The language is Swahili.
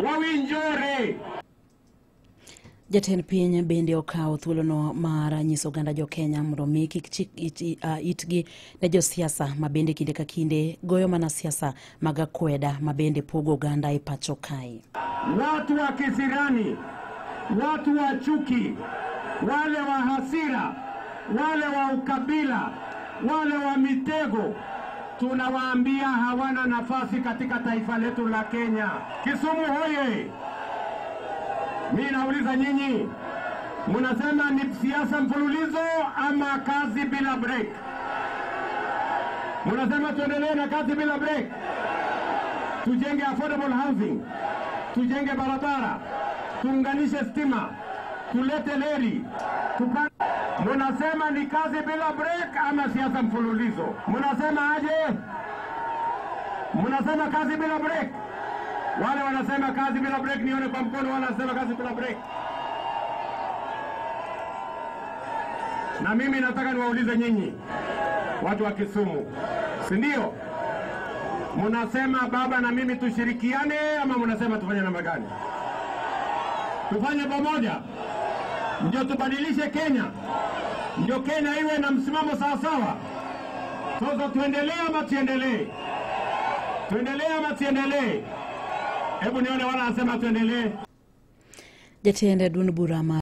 Wawinjore. Jatend piny bende okawo thuolono mar nyiso oganda jo Kenya mondo mi kik chik itgi ne josiasa ma bende kinde ka kinde goyo mana siasa mag akweda ma bende pogo oganda e pacho kae. Watu wa kisirani, watu wa chuki, wale wa hasira, wale wa ukabila, wale wa mitego, tunawaambia hawana nafasi katika taifa letu la Kenya. Kisumu hoye! Mimi nauliza nyinyi, mnasema ni siasa mfululizo ama kazi bila break? Mnasema tuendelee na kazi bila break? Tujenge affordable housing, tujenge barabara, tuunganishe stima, tulete leri. Mnasema ni kazi bila break ama siasa mfululizo? Mnasema aje? Mnasema kazi bila break? Wale wanasema kazi bila break nione kwa mkono, wale wanasema kazi bila break. Na mimi nataka niwaulize nyinyi watu wa Kisumu, si ndio? Mnasema baba na mimi tushirikiane ama mnasema tufanye namna gani? Tufanye pamoja ndio tubadilishe Kenya, ndio Kenya iwe na msimamo sawa sawa. Sasa tuendelee ama tuendelee? Tuendelee ama tuendelee? Hebu nione wala anasema tuendelee. Jatend duond bura ma